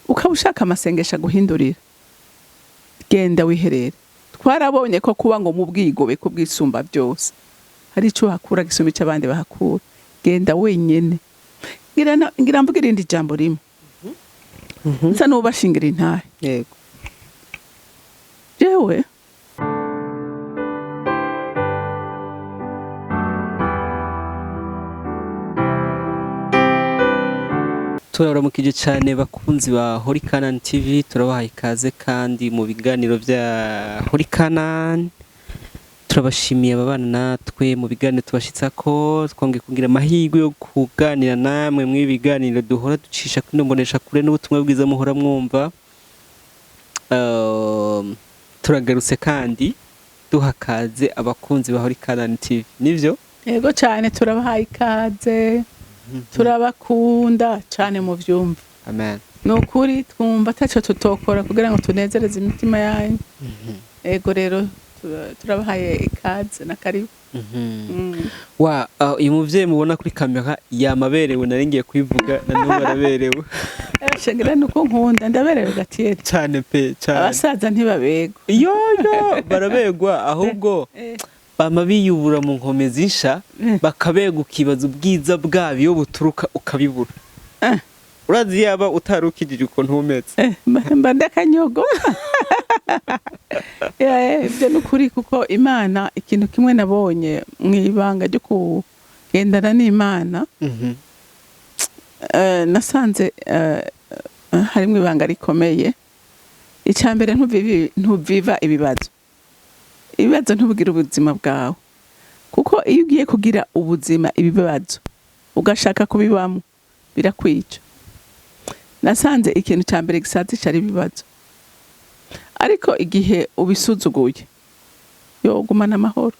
Ukaba ushaka amasengesho aguhindurira, genda wiherere. Twarabonye ko kuba ngo mu bwigobeko bw'isumba byose hari icyo uhakura gisumba icyo abandi bahakura. Genda wenyene. Ngira mvuge irindi jambo rimwe nsa n'ubashingira intahe. Yego. Jewe Turaramukije cyane bakunzi ba Holy Canaan TV, turabahaye ikaze kandi mu biganiro bya Holy Canaan. Turabashimiye ababana natwe mu biganiro tubashitsa ko twongeye kugira amahirwe yo kuganira namwe mu biganiro duhora ducisha kuri mbonesha kure n'ubutumwa bwiza muhora mwumva. Turagarutse kandi duhakaze abakunzi ba Holy Canaan TV, nivyo? Yego cyane, turabahaye ikaze, turabakunda cyane mu byumva. Amen. Ni ukuri twumva atacyo tutokora kugira ngo tunezereze imitima yanyu. Yego rero turabahaye ikaze na karibu. Wa uyu muvyeyi mubona kuri kamera yamaberewe, nari ngiye kubivuga na n'ubu araberewe. Shengira nuko nkunda, ndaberewe gatiyeri. Cyane pe, cyane. Abasaza ntibabegwa. Yo yo, barabegwa ahubwo bama biyubura mu nkome zinsha, bakabega ukibaza ubwiza bwabo iyo buturuka ukabibura. Urazi yaba utarukijije ukuntu umeze. Mba ndakanyogo. Ibyo ni ukuri, kuko Imana, ikintu kimwe nabonye mu ibanga ryo kugendana n'Imana, nasanze harimo ibanga rikomeye. Icya mbere, ntuviva ibibazo. Ibibazo ntubwire ubuzima bwawe, kuko iyo ugiye kugira ubuzima ibibazo ugashaka kubibamo birakwica. Nasanze ikintu cya mbere gisazisha ari ibibazo, ariko igihe ubisuzuguye yogumana amahoro.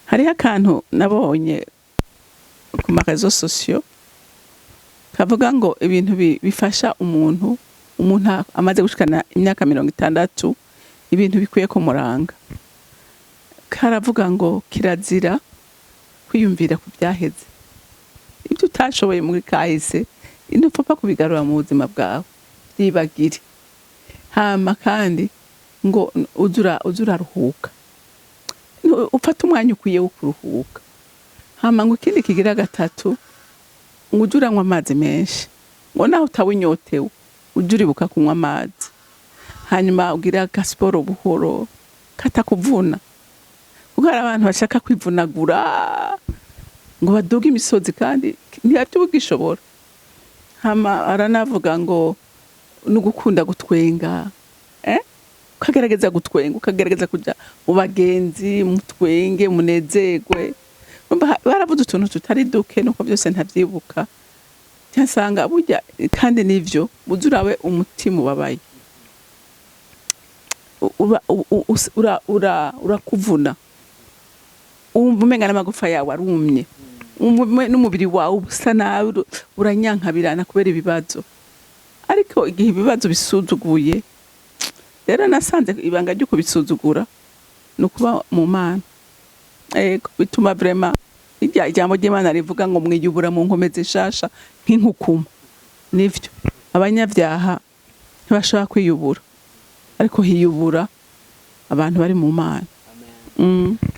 Hariho akantu nabonye ku ma réseaux sociaux kavuga ngo ibintu bifasha umuntu amaze gushikana imyaka 60, ibintu bikwiye kumuranga. Karavuga ngo kirazira kwiyumvira ku byaheze, ibyo utashoboye muri kahise ntupfa kubigarura mu buzima bwawe, byibagire. Hama kandi ngo uzura uraruhuka, ufate umwanya ukwiye wo kuruhuka. Hama ngo ikindi kigira gatatu, ngo ujye uranywa amazi menshi, ngo naho utawinyotewe ujye uribuka kunywa amazi. Hanyuma ugira agasiporo buhoro katakuvuna, kuko hari abantu bashaka kwivunagura ngo baduge imisozi kandi ntiyabyo ubwishobora. Hama aranavuga ngo no gukunda gutwenga, ukagerageza gutwenga, ukagerageza kuja mu bagenzi mutwenge munezerwe. Urumva baravuze utuntu tutari duke, nuko byose ntavyibuka. Cyasanga burya kandi nivyo, uza urabe umutima ubabaye urakuvuna, wumva umenga n'amagufa yawe arumye, wumva n'umubiri wawe usa nabi, uranyankabirana kubera ibibazo. Ariko igihe ibibazo bisuzuguye rero, nasanze ibanga ryo kubisuzugura ni ukuba mu Mana. Ego, bituma vraiment irya ijambo ry'Imana rivuga ngo mwiyubura mu nkome zishasha nk'inkukuma, nivyo. Abanyabyaha ntibashobora kwiyubura, ariko hiyubura abantu bari mu Mana.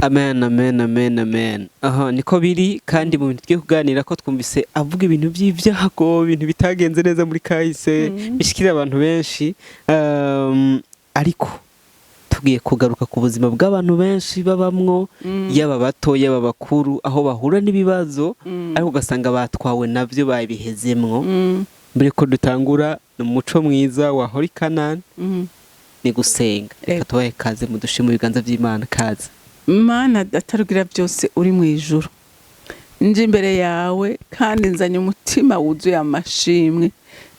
Amen, amen, amen, amen. Aha niko biri. Kandi mu bintu tugiye kuganira ko twumvise avuga ibintu by'ibyago, ibintu bitagenze neza muri kahise, bishikira abantu benshi. Ariko tugiye kugaruka ku buzima bw'abantu benshi babamwo, yaba bato yaba bakuru, aho bahura n'ibibazo, ariko ugasanga batwawe nabyo babihezemwo. Mbere ko dutangura, ni umuco mwiza wa Holy Canaan, ni gusenga. Reka tubahe kaze mudushe mu biganza by'Imana. Kaze. Mana datarugira byose uri mu ijuru, nje imbere yawe kandi nzanye umutima wuzuye amashimwe,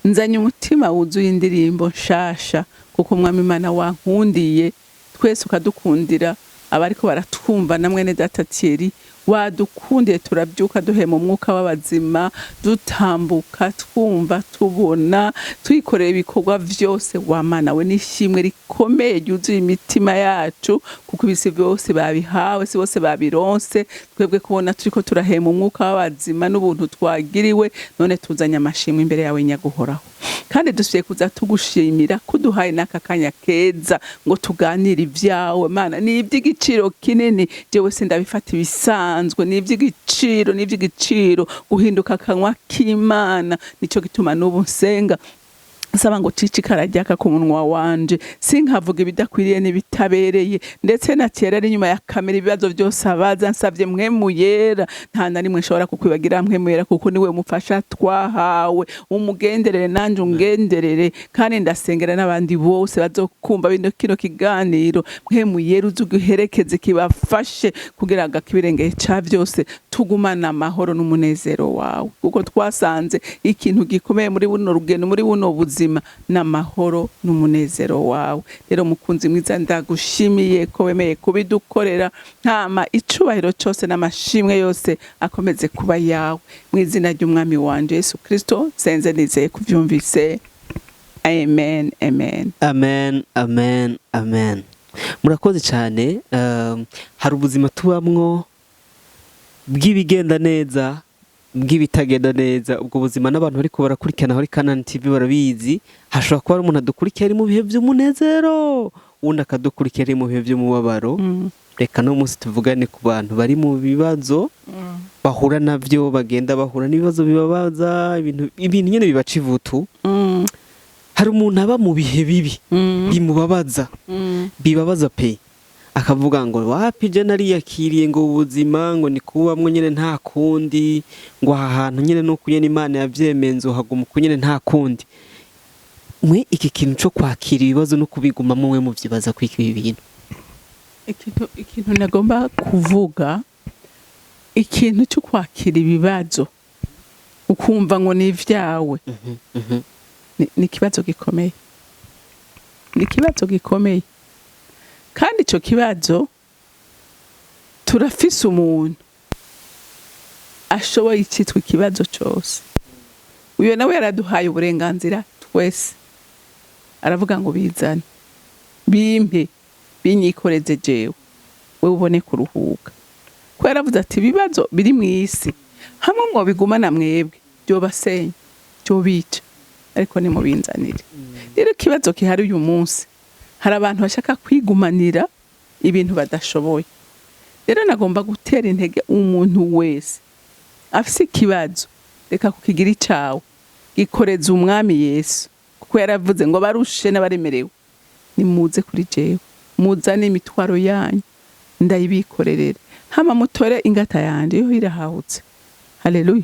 nzanye umutima wuzuye indirimbo nshasha, kuko Umwami Imana wankundiye twese ukadukundira abariko baratwumva na mwene data Thierry. Wadukundiye turabyuka, duhema umwuka w'abazima, dutambuka, twumva, tubona, twikorera ibikorwa vyose. Wa Mana we, n'ishimwe rikomeye ryuzuye imitima yacu, kuko ibisi byose babihawe si bose babironse. Twebwe kubona turiko turahema umwuka w'abazima n'ubuntu twagiriwe, none tuzanye amashimwe imbere yawe nyaguhoraho. Kandi dusubiye kuza tugushimira ko uduhaye n'aka kanya keza ngo tuganire ibyawe. Mana, ni iby'igiciro kinini. Jewe sindabifata ibisanzwe, ni iby'igiciro, ni iby'igiciro guhinduka akanwa k'Imana. Nico gituma n'ubu nsenga nsaba ngo cicikara ryaka ku munwa wanje, sinkavuga ibidakwiriye n'ibitabereye. Ndetse na kera ari inyuma ya kamera, ibibazo byose abaza, nsabye Mpwemu Yera, nta na rimwe nshobora kukwibagira Mpwemu Yera, kuko niwe mufasha twahawe. Umugenderere nanje ungenderere, kandi ndasengera n'abandi bose bazokumva kino kiganiro. Mpwemu Yera, uze ugiherekeze, kibafashe kugira ngo akibirengeye ca byose tugumane amahoro n'umunezero wawe, kuko twasanze ikintu gikomeye muri buno rugendo, muri buno buzima, n'amahoro n'umunezero wawe. Rero mukunzi mwiza, ndagushimiye ko wemeye kubidukorera. Ntama icubahiro cyose n'amashimwe yose akomeze kuba yawe, mu izina ry'umwami wanje Yesu Kristo nsenze nizeye kuvyumvise. Amen, amen. Amen, amen, amen. Murakoze cyane. Hari ubuzima tubamwo bw'ibigenda neza, bw'ibitagenda neza. Ubwo buzima n'abantu bariko barakurikirana kuri Kanani TV barabizi. Hashobora kuba hari umuntu adukurikira ari mu bihe by'umunezero, uwundi akadukurikira ari mu bihe by'umubabaro. Reka no munsi tuvugane ku bantu bari mu bibazo bahura navyo, bagenda bahura n'ibibazo bibabaza, ibintu nyene bibaca ivutu. Hari umuntu aba mu bihe bibi bimubabaza, bibabaza pe, akavuga ngo wapi, je nariyakiriye, ngo ubuzima ngo ni kubamwo nyene, nta kundi, ngo aha hantu nyene nuko nyene Imana yavyemeye, nzohaguma uko nyene, nta kundi. Mwe iki kintu co kwakira ibibazo no kubigumamo, mwe muvyibaza kwiki ibi bintu? Ikintu nagomba kuvuga, ikintu cyo kwakira ibibazo ukumva ngo ni ivyawe, ni ikibazo gikomeye, ni ikibazo gikomeye. Kandi ico kibazo turafise umuntu ashoboye icitwa ikibazo cose. Uyo nawe yaraduhaye uburenganzira twese, aravuga ngo bizane, bimpe, binyikoreze jewe, wewe ubone kuruhuka. Ko yaravuze ati ibibazo biri mu isi hamwe ngo bigumana mwebwe byobasenya, byobica, ariko nimubinzanire. Rero ikibazo gihari uyu munsi, hari abantu bashaka kwigumanira ibintu badashoboye. Rero nagomba gutera intege umuntu wese afise ikibazo: reka kukigira icawe, gikoreza umwami Yesu, kuko yaravuze ngo barushe n'abaremerewe nimuze kuri jewe, muzane imitwaro yanyu ndayibikorerere, hama mutore ingata yanje, yo irahahutse. Haleluya!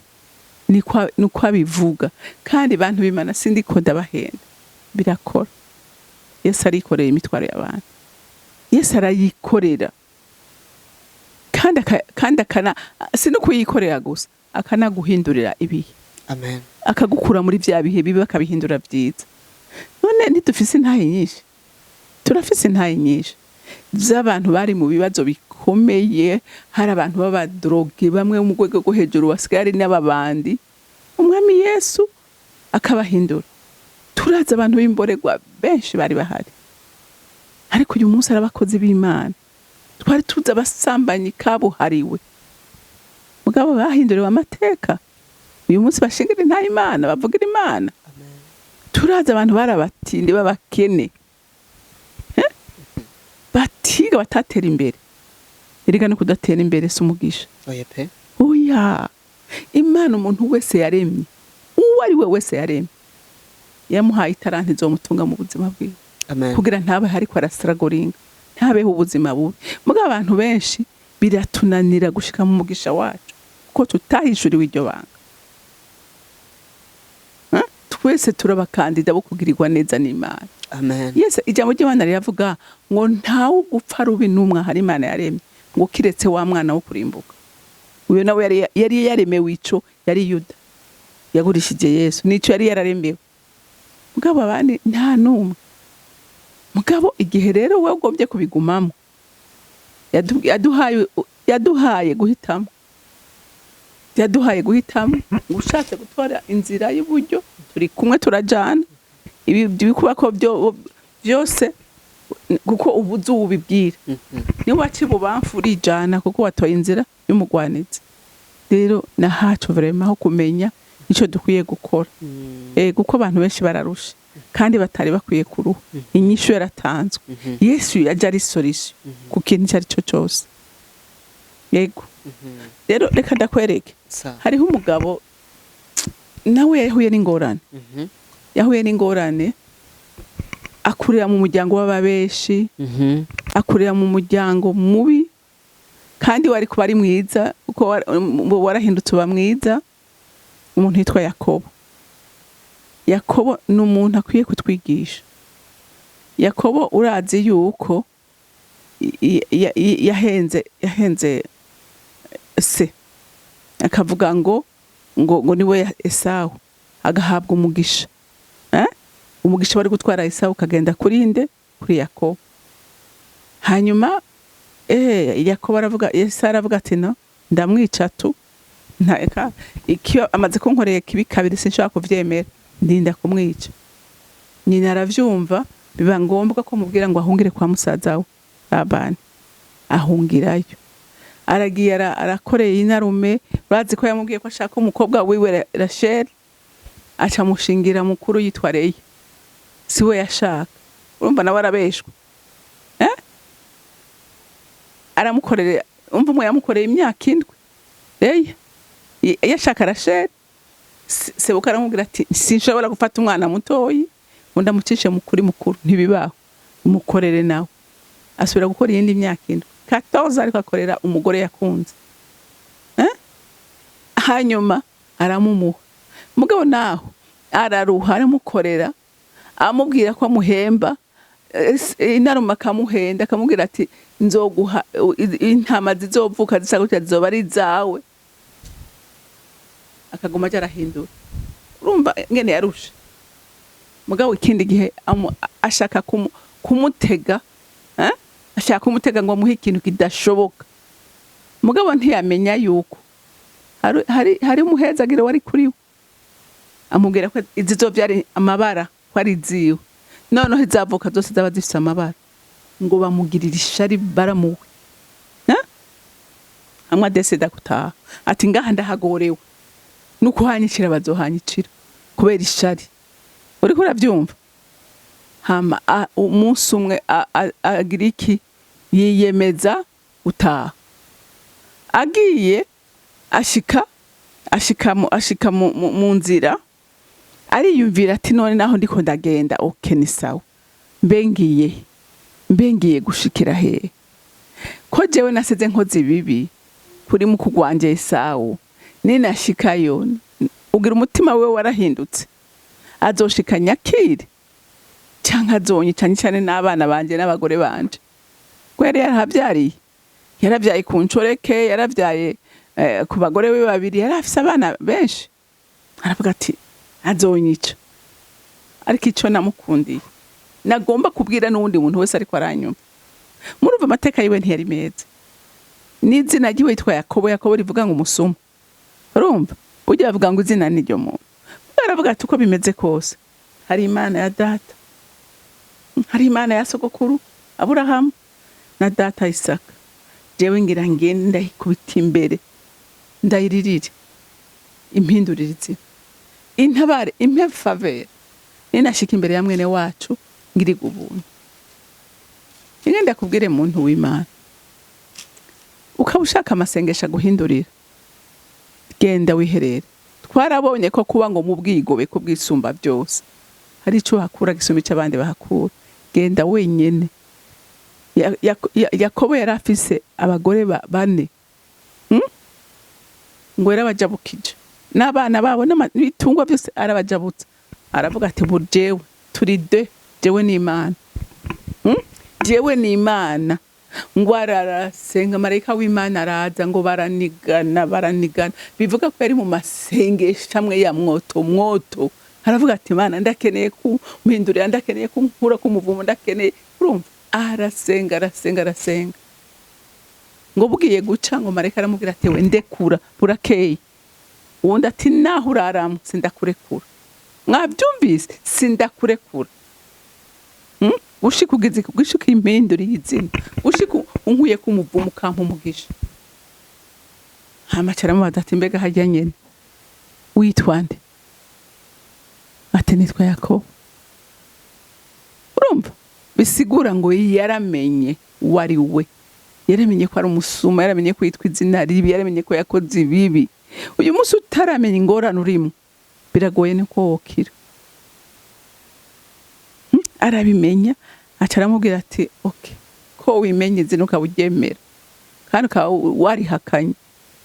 Niko abivuga. Kandi bantu b'Imana, sindiko ndabahenda, birakora. Yesu arikorera imitwaro y'abantu, Yesu arayikorera, kandi akana si no kuyikorera gusa, akanaguhindurira ibihe. Amen. Akagukura muri vya bihe bibi, akabihindura vyiza. None ntidufise intahe nyinshi? Turafise intahe nyinshi z'abantu bari mu bibazo bikomeye. Hari abantu b'abadroge, bamwe mu rwego rwo hejuru, basigaye ari n'ababandi, umwami Yesu akabahindura. Turazi abantu b'imborerwa benshi bari bahari, ariko uyu munsi ari abakozi b'Imana. Twari tuzi abasambanyi kabuhariwe, mugabo bahinduriwe amateka, uyu munsi bashingira intahe Imana, bavugira Imana. Turazi abantu bari abatindi b'abakene, batiga, batatera imbere. Erega no kudatera imbere si umugisha. Oya pe. Oya, Imana umuntu wese yaremye, uwo ari we wese yaremye, yamuhaye itaranti izomutunga mu buzima bwiwe Amen. kugira ntabe ariko arasiragoringa, ntabeho ubuzima bubi. Mugabo abantu benshi biratunanira gushika mu mugisha wacu kuko tutahishuriwe iryo banga. Ha? Twese turabakandida bo kugirirwa neza n'Imana. Amen. Yes, ijambo ry'Imana riravuga ngo ntawe gupfa rubi n'umwe hari Imana yaremye, ngo kiretse wa mwana wo kurimbuka. Uyo nawe yari yaremewe ico, yari Yuda yagurishije Yesu, nico yari yararemewe. Mugabo abandi nta n'umwe. Mugabo igihe rero we ugombye kubigumamo, yaduhaye Yaduhaye guhitamo, yaduhaye guhitamo. Ushatse gutora inzira y'uburyo, turi kumwe, turajana. Ibi bikubako byo byose, kuko ubuze uwubibwira. Niba waca ibubamfu, urijana, kuko watoye inzira y'umugwanizi. Rero nahacu vraiment ho kumenya ico dukwiye gukora. Kuko abantu benshi bararusha kandi batari bakwiye kuruha. Inyishu yaratanzwe. Yesu yaje ari solution ku kintu icyo ari cyo cyose. Yego, rero reka ndakwereke. Hariho umugabo nawe yahuye n'ingorane. Yahuye n'ingorane, akurira mu muryango w'ababeshi, akurira mu muryango mubi, kandi wari kuba ari mwiza kuko warahindutse uba mwiza. Umuntu yitwa Yakobo. Yakobo ni umuntu akwiye kutwigisha. Yakobo, urazi yuko yahenze se, akavuga ngo niwe Esawu, agahabwa umugisha. Eh? Umugisha wari gutwara Esawu ukagenda kuri nde? Kuri Yakobo. Hanyuma Yakobo aravuga, Yesu aravuga ati: "No, ndamwica tu, nteka ikiyo amaze kunkoreye kibi kabiri, sinshobora kuvyemera, ndinda kumwica." Nyina aravyumva, biba ngombwa ko mubwira ngo ahungire kwa musaza we Labani. Ahungirayo, aragiye, arakoreye inarume. Urazi ko yamubwiye ko ashaka umukobwa wiwe Rachel, aca amushingira mukuru yitwa Leya, siwe yashaka. Urumva nawe arabeshwa, eh? Aramukorera, umva, umwe yamukoreye imyaka 7 Leya, yashaka Rachel. Sebuka aramubwira ati: "Sinshobora gufata umwana mutoyi ngo ndamucishe mukuri mukuru, ntibibaho, umukorere nawe." Asubira gukora iyindi myaka 7, 14, ariko akorera umugore yakunze, eh? Hanyuma aramumuha. Mugabo naho araruha, aramukorera, amubwira ko amuhemba. Inaruma akamuhenda, akamubwira ati: "Nzoguha intama zizovuka zisa gutya, zizoba ari izawe." Akaguma aja arahindura. Urumva ngene yarushe. Mugabo ikindi gihe ashaka kumutega, eh? Ashaka kumutega ngo amuhe ikintu kidashoboka. Mugabo ntiyamenya yuko hari umuhezagiro wari kuri we. Amubwira ko izizovyara amabara ko ari iziwe, noneho izavuka zose zaba zifise amabara. Ngo bamugirira ishari, baramuwe. Eh? Hamwe adesida gutaha, ati: "Ngaha ndahagorewe, nukuhanyicira bazohanyicira kubera ishari." Uriko uravyumva? Hama umunsi umwe agira iki? Yiyemeza gutaha. Agiye, ashika mu nzira, ariyumvira ati: "None naho ndiko ndagenda, okay, ni sawa, mbe ngiye he? Mbe ngiye gushikira hehe? Ko jewe nasize nkoze ibibi kuri mukuru wanje Esawu, ninashikayo, ugira umutima we warahindutse, azoshika nyakire canke azonyica, cyane n'abana banje n'abagore banje?" Ko yari yarahavyariye, yaravyaye ku ncoreke, yaravyaye ku bagore be babiri, yari afise abana benshi. Aravuga ati: "Azonyica." Ariko ico namukundiye, nagomba kubwira n'uwundi muntu wese ariko aranyumva, murumva amateka yiwe ntiyari meza. N'izina ryiwe yitwa Yakobo. Yakobo rivuga ngo umusuma. Urumva burya bavuga ngo izina ni ryo muntu. Aravuga ati: "Uko bimeze kose, hari Imana ya data, hari Imana ya sogokuru Aburahamu na data Isaka. Jewe ngira ngende ndayikubita imbere, ndayiririre, impindurire izina, intabare, impe faveur, ninashika imbere ya mwene wacu ngiriga ubuntu." Inge ndakubwire, muntu w'Imana, ukaba ushaka amasengesho aguhindurira, genda wiherere. Twarabonye ko kuba ngo mu bwigobe ko bwisumba byose hari ico hakura gisumba ico abandi bahakura. Genda wenyene. Yakobo yari afise abagore bane, Ngo yarabajabukije n'abana babo n'ibitungwa byose, arabajabutsa. Aravuga ati: "Bu jewe turi de, jewe n'Imana. Jewe n'Imana." Ngo ararasenga, marayika w'Imana araza, ngo baranigana, baranigana. Bivuga ko yari mu masengesho amwe ya mwoto mwoto. Aravuga ati: "Imana, ndakeneye kumpindurira, ndakeneye kunkura ku muvumo, ndakeneye." Urumva, arasenga, arasenga, arasenga. Ngo bugiye guca, ngo marayika aramubwira ati: "We ndekura, burakeye." Uwundi ati: "Naho uraramwe sindakurekura." Mwabyumvise? Sindakurekura. Gushika ugeze, gushika impindura izina, gushika unkuye ku muvumo ukampa umugisha. Hama aca aramubaza ati: "Mbega harya nyene witwa nde?" Ati: "Nitwa Yakobo." Urumva, bisigura ngo yaramenye uwo ari we, yaramenye ko ari umusuma, yaramenye ko yitwa izina ribi, yaramenye ko yakoze ibibi. Uyu munsi utaramenya ingorane urimo, biragoye niko wokira. Arabimenya, aca aramubwira ati: "Okay, ko wimenye izina ukaba uryemera kandi ukaba warihakanye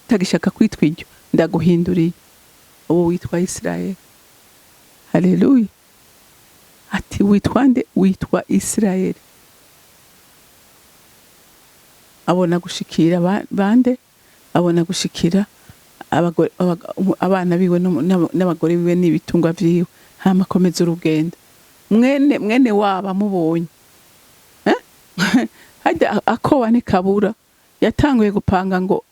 utagishaka kwitwa iryo, ndaguhinduriye, ubu witwa Isirayeli." Haleluya! Ati: "Witwa nde?" "Witwa Isirayeli." Abona gushikira bande? Abona gushikira abana biwe n'abagore biwe n'ibitungwa vyiwe. Hama akomeza urugendo. Mwene wabo amubonye, eh? Harya akoba ntikabura. Yatanguye gupanga ngo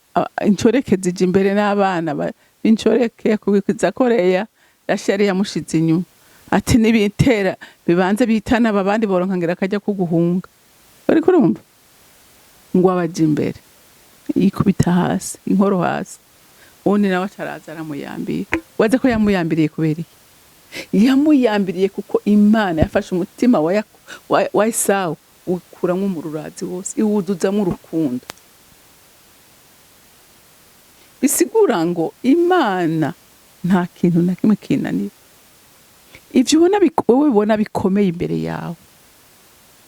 inshoreke zija imbere n'abana b'inshoreke kubikwiza koreya. Rasheli yamushize inyuma, ati: "Nibitera bibanze bitana, aba bandi boronka ngira akajya kuguhunga." Uriko urumva? Ngo abaja imbere, yikubita hasi, inkoro hasi. Uwundi nawe acaraza aramuyambira. Waze ko yamuyambiriye kubera iki? Yamuyambiriye kuko Imana yafashe umutima wa Esawu ukuramwo umururazi wose, iwuzuzamwo urukundo. Bisigura ngo Imana nta kintu na kimwe kinanira. Ivyo ubona wowe ubona bikomeye imbere yawe,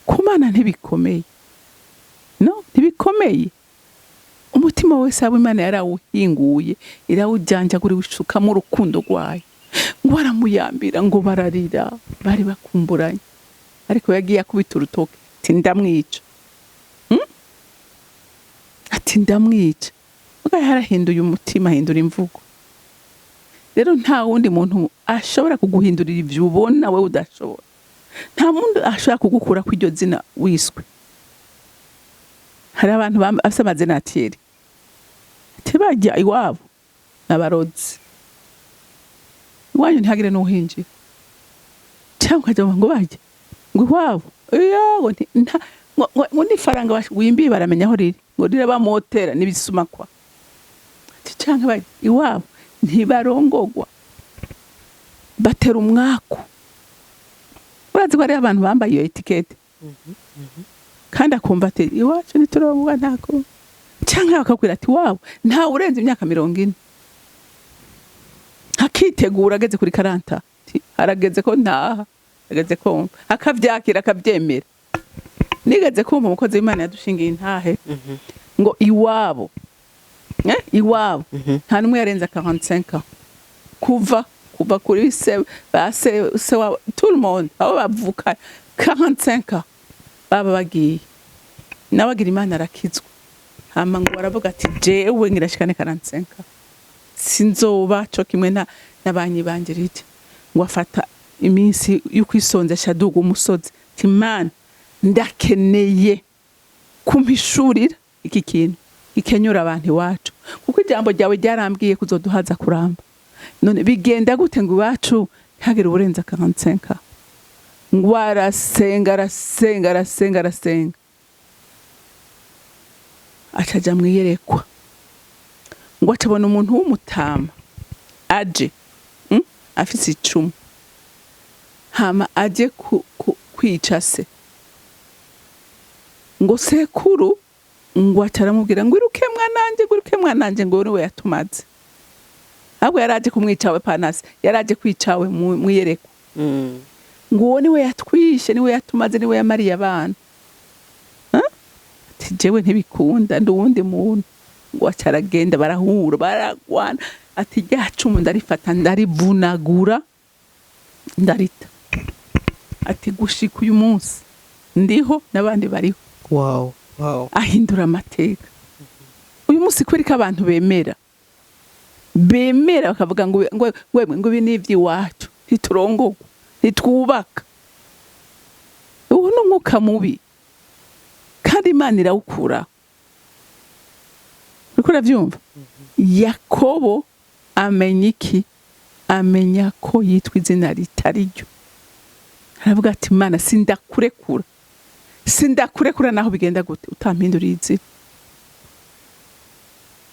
ku Mana ntibikomeye. No ntibikomeye. Umutima wese abo Imana yarawuhinguye, irawujanjagura, iwusukamo urukundo rwayo. Ngo aramuyambira, ngo bararira, bari bakumburanye. Ariko yagiye akubita urutoke ati: "Ndamwica." Ati: "Ndamwica." Muga yarahinduye umutima, ahindura imvugo. Rero nta wundi muntu ashobora kuguhindurira ivyo ubona wewe udashobora. Nta wundi ashobora kugukura ku iryo zina wiswe. Hari abantu bafise amazina atiri tibajya iwabo n'abarozi, iwanyu ntihagire n'uwuhinjira, cyangwa ukajya ngo bajya ngo iwabo iyo ngo ngo n'ifaranga wimbiye baramenya aho riri, ngo rirabamotera n'ibisumakwa. Ati canke bajya iwabo ntibarongogwa, batera umwaku. Urazi ko hariho abantu bambaye iyo étiquette, kandi akumva ati: "Iwacu ntiturongwa ntako." Canke bakakubwira ati: "Wabo ntawe urenze imyaka 40." Akitegura ageze kuri 40, ati: "Harageze ko ntaha, harageze ko mva." Akavyakira, akavyemera. Nigeze kumva umukozi w'Imana yadushingiye intahe ngo iwabo, iwabo nta n'umwe yarenze 45 ans, kuva kuri se, ba se, se wabo, tout le monde, abo bavuka 45 ans baba bagiye. Nawe agira Imana arakizwa. Hama ngo baravuga ati: "Jewe ngirashikane 45 ans, sinzoba co kimwe na n'abanyibanjirije." Ngo afata iminsi y'ukwisonzesha, aduga umusozi, ati: "Mana, ndakeneye kumpishurira iki kintu ikenyura abantu iwacu, kuko ijambo ryawe ryarambwiye kuzoduhaza kuramba. None bigenda gute ngo iwacu ntihagire uburenza 45?" Ngo arasenga, arasenga, arasenga, arasenga, acaja mwiyerekwa. Ngo acabona umuntu w'umutama aje, Afise icumu, hama aje kwica se. Ngo sekuru ngo aca aramubwira ngo: "Iruke mwananje," ngo: "Iruke mwananje," ngo niwe yatumaze. Ahubwo yari aje kumwica we, panasi yari aje kwica we mwiyerekwa. Ngo uwo niwe yatwishe, niwe yatumaze, niwe yamariye abana. Ati: "Jewe ntibikunda, ndi uwundi muntu." Ngo aca aragenda, barahura, baragwana. Ati: "Rya cumu ndarifata, ndarivunagura, ndarita." Ati: "Gushika uyu munsi ndiho n'abandi bariho." wow. Ahindura amateka. Uyu munsi kubera ko abantu bemera bakavuga ngo wemwe, ngo ibi ni iby'iwacu, ntiturongogwa, ntitwubaka, uwo ni umwuka mubi kandi Imana irawukura. Uriko uravyumva? Yakobo amenya iki? Amenya ko yitwa izina ritari ryo. Aravuga ati: "Mana, sindakurekura, sindakurekura naho bigenda gute, utampinduriye izina."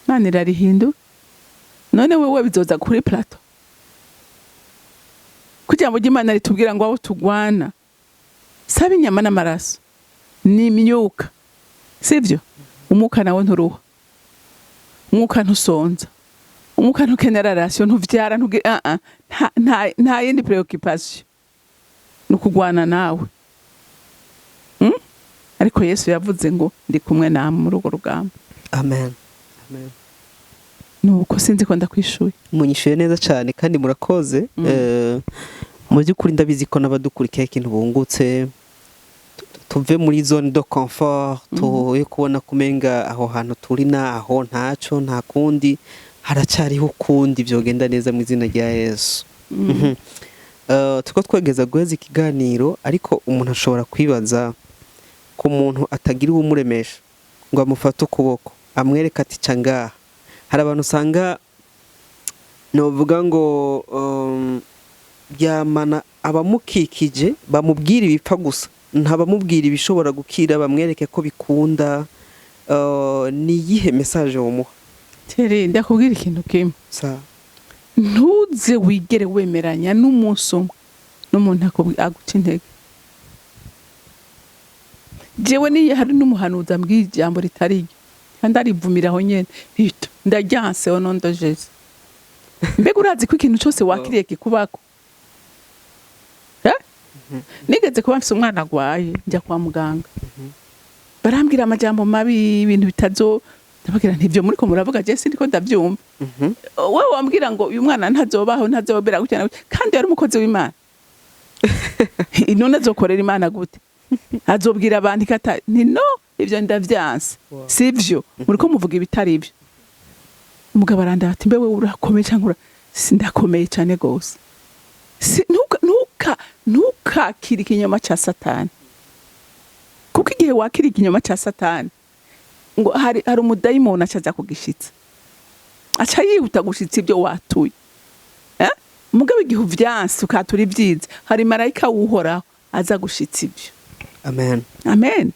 Imana irarihindura. None wewe bizoza kuri plateau kugira ngo Imana ritubwira ngo abo tugwana saba inyama n'amaraso, ni imyuka, sivyo? Umwuka nawe nturuha, umwuka ntusonza, umwuka ntukenera ration, ntuvyara, ntuge nta yindi préoccupation, ni ukugwana nawe. Ariko Yesu yavuze ngo: "Ndi kumwe namwe muri urwo rugamba." Amen, amen. Nuko sinzi ko ndakwishuye. Munyishuye neza cyane kandi murakoze. Mu by'ukuri ndabizi ko n'abadukurikiye ikintu bungutse. Tuve muri zone de confort, tuye kubona kumenga aho hantu turi naho ntaco, nta kundi, haracyariho ukundi byogenda neza mu izina rya Yesu. Turiko twegeza guheza ikiganiro, ariko umuntu ashobora kwibaza ku muntu atagira uwumuremesha ngo amufate ukuboko, amwereke ati: "Ca ngaha." Hari abantu usanga novuga ngo yamana abamukikije bamubwira ibipfa gusa, ntabamubwira ibishobora gukira, bamwereke ko bikunda. Ni iyihe message womuha? Tere, ndakubwira ikintu kimwe. Sa. Ntuze wigere wemeranya n'umunsi umwe n'umuntu aguca intege. Jewe niyo hari n'umuhanuzi ambwiye ijambo ritari ryo, kandi arivumira aho nyene, hito ndaryanse, au nom de Jésus. Mbega urazi ko ikintu cyose wakiriye kikubako? Eh? Nigeze kuba mfise umwana agwaye, njya kwa muganga, barambwira amajambo mabi, ibintu bitazo. Ndababwira nti: "Ivyo muriko muravuga je sindiko ndavyumva." Wowe wambwira ngo uyu mwana ntazobaho, ntazobera gutya na gutya, kandi yari umukozi w'Imana. None azokorera Imana gute? Azobwira abantu ikata nti: "No, ivyo ndavyanse." Sivyo, muriko muvuga ibitari ivyo. Umugabo arandaba ati: "Mbe wewe urakomeye cyangwa sindakomeye cyane gose?" Ntukakire ikinyoma ca Satani, kuko igihe wakira ikinyoma ca Satani, ngo hari umudayimoni acaza kugishitsa, aca yihuta gushitsa ibyo watuye, eh? Mugabo igihe uvyanse ukatura ibyiza, hari marayika w'Uhoraho aza gushitsa ibyo. Amen. Amen.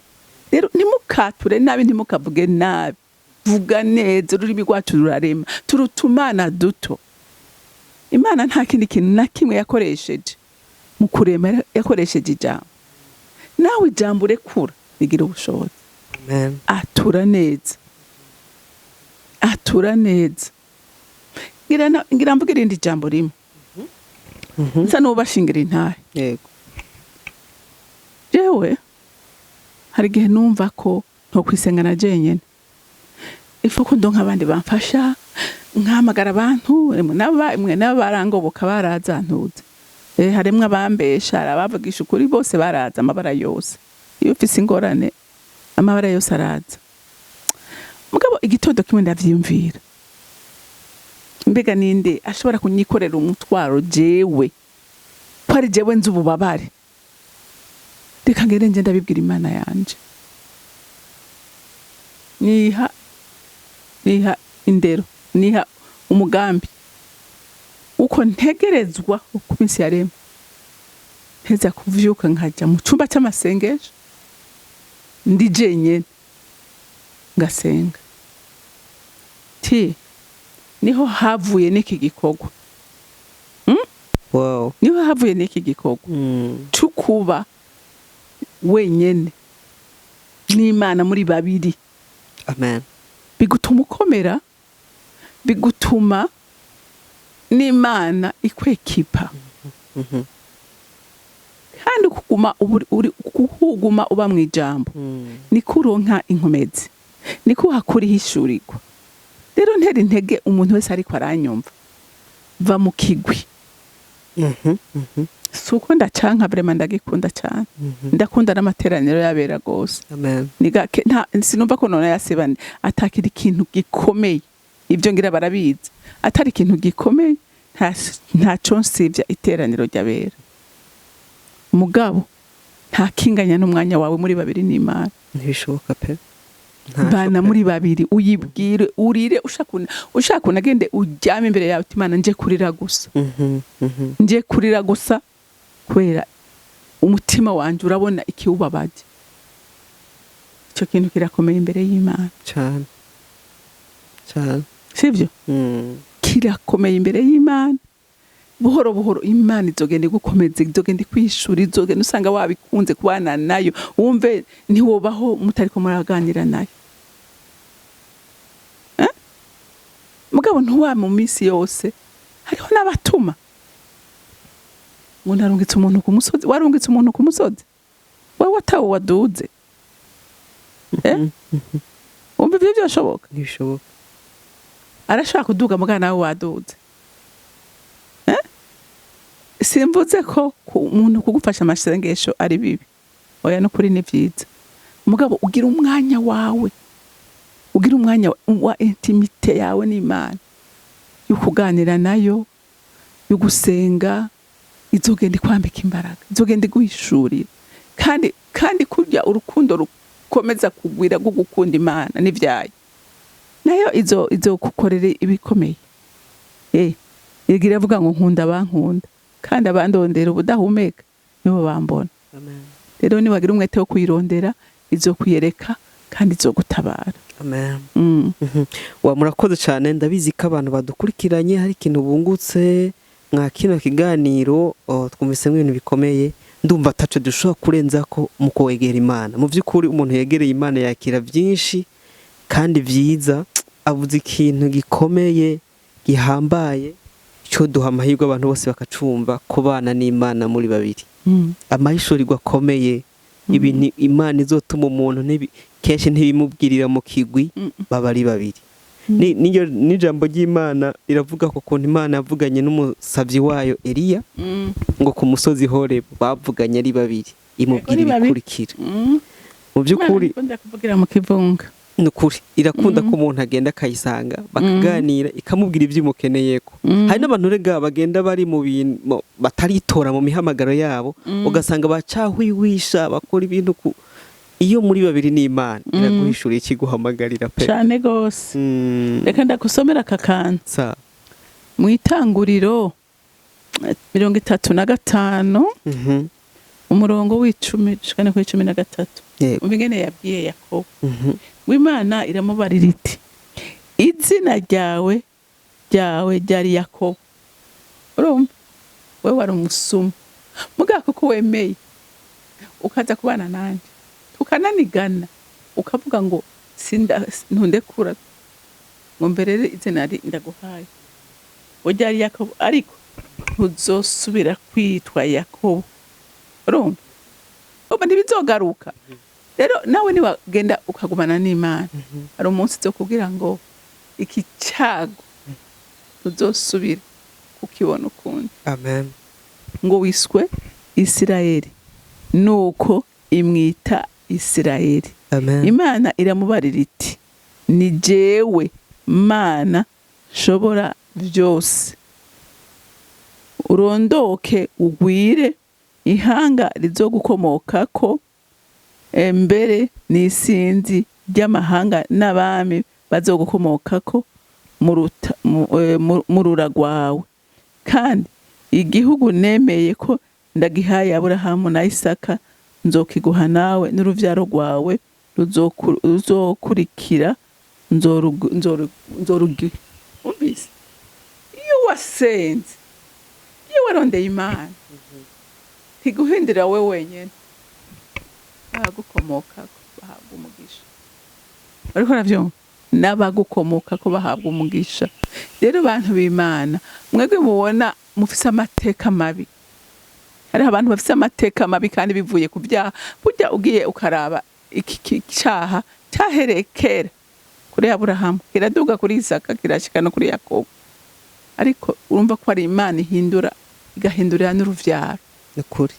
Rero ntimukature nabi, ntimukavuge nabi, vuga neza. Ururimi rwacu rurarema, turutumana duto. Imana nta kindi kintu na kimwe yakoresheje mu kurema, yakoresheje ijambo. Nawe ijambo urekura rigira ubushobozi. Amen. Atura neza, atura neza. Ngira mvuge irindi jambo rimwe, nsa n'ubashingira intahe. Yego. Jewe hari igihe numva ko ntokwisengana jenyene, ifu ko ndonka abandi bamfasha, nkahamagara abantu. Mwe nabo barangoboka, baraza ntuze. Harimwo abambesha, hari abavugisha ukuri, bose baraza, amabara yose. Iyo ufise ingorane, amabara yose araza. Mugabo igitondo kimwe ndavyiyumvira: mbega ninde ashobora kunyikorera umutwaro jewe, ko ari jewe nzi ububabare? Reka ngende nje ndabibwira Imana yanje. Niha indero, niha umugambi uko ntegerezwa uko iminsi yaremwe nteza kuvyuka nkaja mu cumba c'amasengesho ndi jenyene, ngasenga. Ti niho havuye n'iki gikorwa. Niho havuye n'iki gikorwa c'ukuba wenyene n'Imana muri babiri. Amen. Bigutuma ukomera, bigutuma n'Imana ikwekipa. Kandi kuguma kuguma uba mu ijambo, niko uronka inkomezi, niko uhakura ihishurirwa. Rero ntera intege umuntu wese ariko aranyumva: va mu kigwi. Si uko ndacanka, vraiment ndagikunda cyane. Ndakunda n'amateraniro y'abera gose. Amen. Ni gake, sinumva ko none yasebane atakira ikintu gikomeye. Ibyo ngira barabizi, atari ikintu gikomeye, ntaco nsivya iteraniro ry'abera. Mugabo nta kinganya n'umwanya wawe muri babiri n'Imana. Ntibishoboka pe. Ntaco Bana pe. muri babiri, uyibwire, urire, ushaka unagende uryame imbere yawe uti: "Imana, nje kurira gusa." Mhm, mhm. Nje kurira gusa kubera umutima wanje urabona ikiwubabaje. Icyo kintu kirakomeye imbere y'Imana. Cyane cyane. Sibyo? Kirakomeye imbere y'Imana. Buhoro buhoro Imana izogenda igukomeza, izogenda ikwishura, izogenda usanga wabikunze kubana nayo, wumve ntiwobaho mutariko muraganira nayo. Eh? Mugabo ntuwa mu minsi yose hariho n'abatuma ngo narungitse umuntu ku musozi. Warungitse umuntu ku musozi, wowe watawe waduze, eh? Wumva ivyo vyoshoboka? Ntibishoboka. Arashobora kuduga mugana nawe waduze, eh? Simvuze ko umuntu kugufasha amasengesho ari bibi, oya, no kuri ni vyiza. Mugabo ugira umwanya wawe, ugira umwanya wa intimité yawe n'Imana, yo kuganira nayo, yo gusenga. Izogenda ikwambika imbaraga, izogenda iguhishurira. Kandi kurya urukundo rukomeza kugwira rwo gukunda Imana n'ivyayo, nayo izo kukorera ibikomeye. Igira iravuga ngo: "Nkunda abankunda, kandi abandondera ubudahumeka nibo bambona." Amen. Rero niwagira umwete wo kuyirondera, izokwiyereka kandi izogutabara. Amen. Mm. Wa murakoze cyane. Ndabizi ko abantu badukurikiranye hari ikintu bungutse mwa kino kiganiro. Oh, twumvisemo ibintu bikomeye. Ndumva ataco dushobora kurenza ko mu kwegera Imana. Mu by'ukuri umuntu yegereye Imana yakira byinshi kandi byiza. Avuze ikintu gikomeye gihambaye cyo duha amahirwe abantu bose bakacumva: kubana n'Imana muri babiri, amahishurirwa akomeye, ibintu Imana izotuma umuntu kenshi ntibimubwirira mu kigwi, baba ari babiri. N'ijambo ry'Imana riravuga ko ukuntu Imana yavuganye n'umusavyi wayo Eliya, ngo ku musozi Horebu bavuganye ari babiri, imubwira Ari babiri. ibikurikira. Mu by'ukuri Imana ikunda kuvugira mu kivunga. Ni ukuri irakunda ko umuntu agenda akayisanga bakaganira, ikamubwira ibyo imukeneyeko. Hari n'abantu rega bagenda bari mu bintu bataritora mu mihamagaro yabo, ugasanga bacahwiwisha bakora ibintu ku iyo muri babiri n'Imana, iraguhishuriye ikiguhamagarira pe. Cane gose. Reka ndagusomera aka kantu. Sa. Mu Itanguriro 35, umurongo w'10 gushika kuri 13. Umva ingene yabwiye Yakobo. Ngo Imana iramubarira iti: "Izina ryawe ryari Yakobo." Urumva we wari umusuma, mugabo kuko wemeye ukaza kubana nanje, tukananigana, ukavuga ngo sinda ntundekura, ngo mbere rero izina ndaguhaye ngo ryari Yakobo, ariko ntuzosubira kwitwa Yakobo. Urumva ubu ntibizogaruka. Rero nawe niwagenda ukagumana n'Imana, hari umunsi zo kugira ngo iki cyago ntuzosubira kukibona ukundi. Amen. Ngo wiswe Isirayeli, nuko imwita Isirayeli. Amen. Imana iramubarira iti: "Ni jewe Mana nshobora byose, urondoke ugwire, ihanga rizogukomokako mbere n'isinzi ry'amahanga n'abami bazogukomokako mu rura rwawe. Kandi igihugu nemeye ko ndagihaye Aburahamu na Isaka nzokiguha nawe n'uruvyaro rwawe ruzokurikira, nzorugiha." Umvise, iyo wasenze, iyo warondeye Imana, ntiguhindurira we wenyene, n'abagukomokako bahabwa umugisha. Ariko uravyumva, n'abagukomokako bahabwa umugisha. Rero bantu b'Imana, mwebwe mubona mufise amateka mabi, hariho abantu bafise amateka mabi kandi bivuye ku vyaha. Burya ugiye ukaraba iki caha cyahereye kera kuri Aburahamu, kiraduga kuri Isaka, kirashika no kuri Yakobo. Ariko urumva ko ari Imana ihindura, igahindurira n'uruvyaro. Ni ukuri.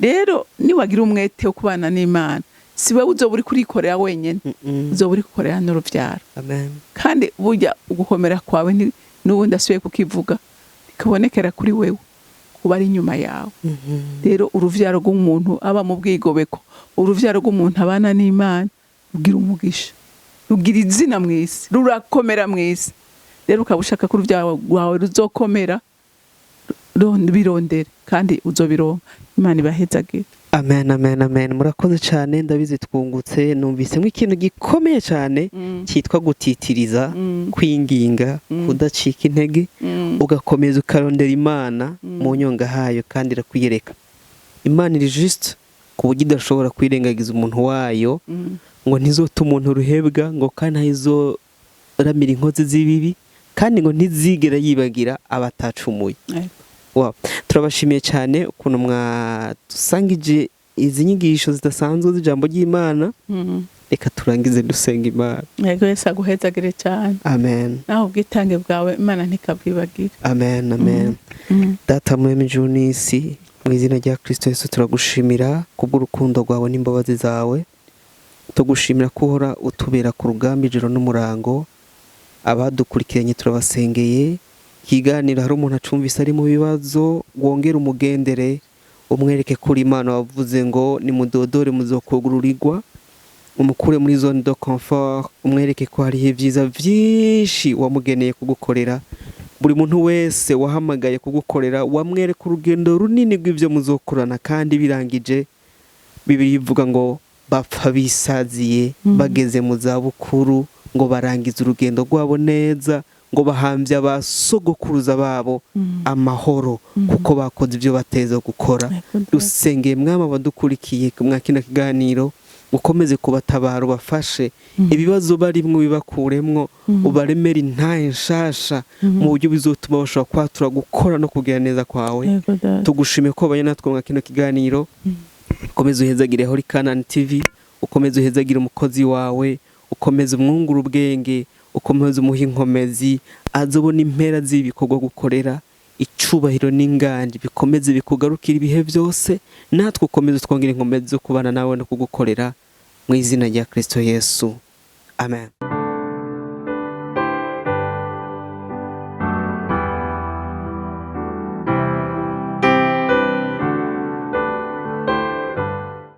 Rero niwagira umwete wo kubana n'Imana, si wewe uzoba uri kurikorera wenyene, uzoba uri gukorera n'uruvyaro. Amen. Kandi burya ugukomera kwawe n'ubundi asubiye kukivuga, ntikubonekera kuri wewe, kuba ari inyuma yawe. Rero uruvyaro rw'umuntu aba mu bwigobeko, uruvyaro rw'umuntu abana n'Imana. Rugira umugisha, rugira izina mu isi, rurakomera mu isi. Rero ukaba ushaka ko urubyaro rwawe ruzokomera, birondere kandi uzobironka. Imana ibahezagire. Amen, amen, amen. Murakoze cyane. Ndabizi twungutse, numvisemo ikintu gikomeye cyane cyitwa gutitiriza, kwinginga, kudacika intege, ugakomeza ukarondera Imana mu nyonga hayo, kandi irakwiyereka. Imana iri juste ku buryo idashobora kwirengagiza umuntu wayo, ngo ntizota umuntu ruhebwa, ngo kandi ntayizoramira inkozi z'ibibi, kandi ngo ntizigera yibagira abatacumuye. Wow. Turabashimiye cyane ukuntu mwadusangije izi nyigisho zidasanzwe z'ijambo ry'Imana. Reka turangize dusenga Imana. Yego, Yesu aguhezagire cyane. Amen. Naho ubwitange bwawe Imana ntikabwibagire. Amen, amen. Data muremyi ijuru n'isi, mu izina rya Kristo Yesu turagushimira kubw'urukundo rwawe n'imbabazi zawe. Tugushimira ko uhora utubera ku rugamba ijoro n'umurango. Abadukurikiranye turabasengeye. Ikiganiro hari umuntu acumvise ari mu bibazo, wongere umugendere, umwereke ko uri Imana wavuze ngo nimudodore muzokugururirwa. Umukure muri zone de confort, umwereke ko hariho ibyiza byinshi wamugeneye kugukorera. Buri muntu wese wahamagaye kugukorera, wamwereka urugendo runini rw'ibyo muzokorana, kandi birangije Bibiliya ivuga ngo bapfa bisaziye, bageze mu zabukuru, ngo barangize urugendo rwabo neza, ngo bahambye abasogokuruza babo amahoro, kuko bakoze ibyo bateza gukora. Dusengeye Mwami abadukurikiye mwa kino kiganiro, ukomeze kubatabara, ubafashe, ibibazo barimwo bibakuremwo, ubaremere intahe nshasha mu buryo bizotuma bashobora kwatura gukora no kugira neza kwawe. Yego, Data. Tugushime ko wabanye natwe mwa kino kiganiro. Ukomeze uhezagire Holy Canaan TV, ukomeze uhezagire umukozi wawe, ukomeze umwungura ubwenge, ukomeze umuha inkomezi, azobona impera z'ibikorwa gukorera. Icubahiro n'inganji bikomeze bikugarukira ibihe byose, natwe ukomeze twongere inkomezi zo kubana nawe no kugukorera, mu izina rya Kristo Yesu, amen.